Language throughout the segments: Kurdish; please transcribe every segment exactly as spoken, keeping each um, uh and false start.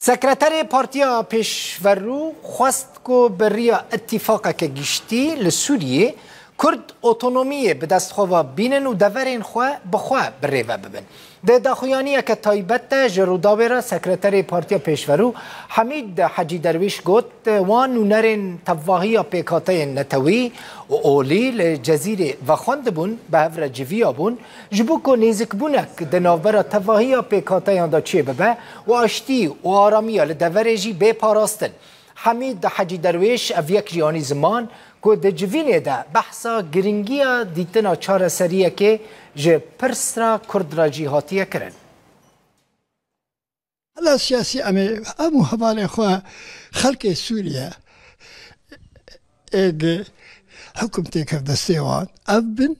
Sekreterê Partiya Pêşverû xwest ku bi riya îtîfaqeke giştî li Sûriyê Kurd otonomiyê bi dest xwe ve bînin û deverên xwe bi xwe bi rê ve bibin. Di daxuyaniyeke taybet de ji Rûdawê re Sekreterê Partiya Pêşverû Hemîd Hecî Derwîş got, wan nûnerên tevahiya pêkhateyên netewî û olî li Cezîrê vexwendibûn, bi hev re civiyabûn, ji bo ku nêzikbûnek di navbera tevahiya pêkhateyan de çêbibe û aştî û aramiya li deverê jî bê parastin. Hemîd Hecî Derwêş ev yek jî anî ziman ku di civînê de behsa giringiya dîtina çareseriyekê ji pirsra Kurd re jî hatiye kirin. Hela siyasî em ê hemû hevalên xwe xelkê Sûriye ê gi hukum têkev destê wan ev bin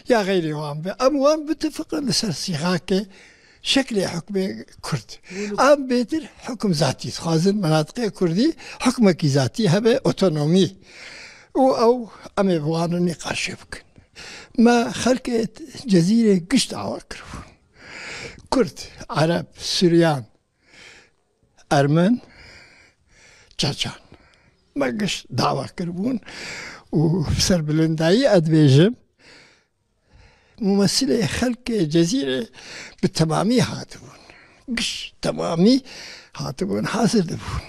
ya xeyrê wan be. Em wan bitifiqin li ser sîxakê şeklê hukmê Kurd. Em bêtir hukum zatî dixwazin, menatiqê Kurdî hukmekî zatî hebe, otonomî. Û ew em ê bi wan re nîqaşê bikin. Me xelkê Cezîrê giş dawa kiribûn. Kurd, Ereb, Suryan, Ermen, Çeçan. Me giş dawa kiribûn û serbilindayî ez dibêjim, mumesilê xelkê Cezîrê bi temamî hatibûn. Giş temamî hatibûn, hazir dibûn.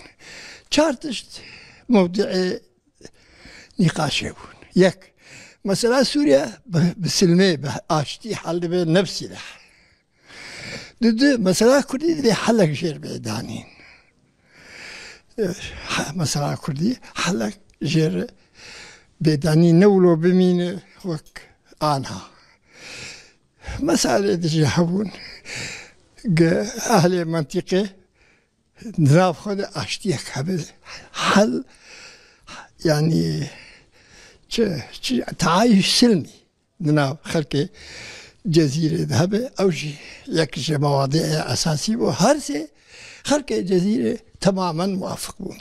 Çar tişt mewdiê nîqaşê bûn. Yek, mesela Sûriye bi, bi silmê, bi aştî hel dibe, ne bi sîleh. Didu, mesela Kurdî divê helek jêr bê danîn. Eh, he, mesela Kurdî helek jêr bê danîn, ne wilo bimîne wek anha. Meselê dijî hebûn, ge ehlê mentîqê di nav xwe de aştiyek hebe, hel, yanî çi, çi, teayuş silmî di nav xelkê Cezîrê de hebe, ew jî yek ji mewadê esasî bû. Her sê xelkê Cezîrê temamen muwafiq bûn.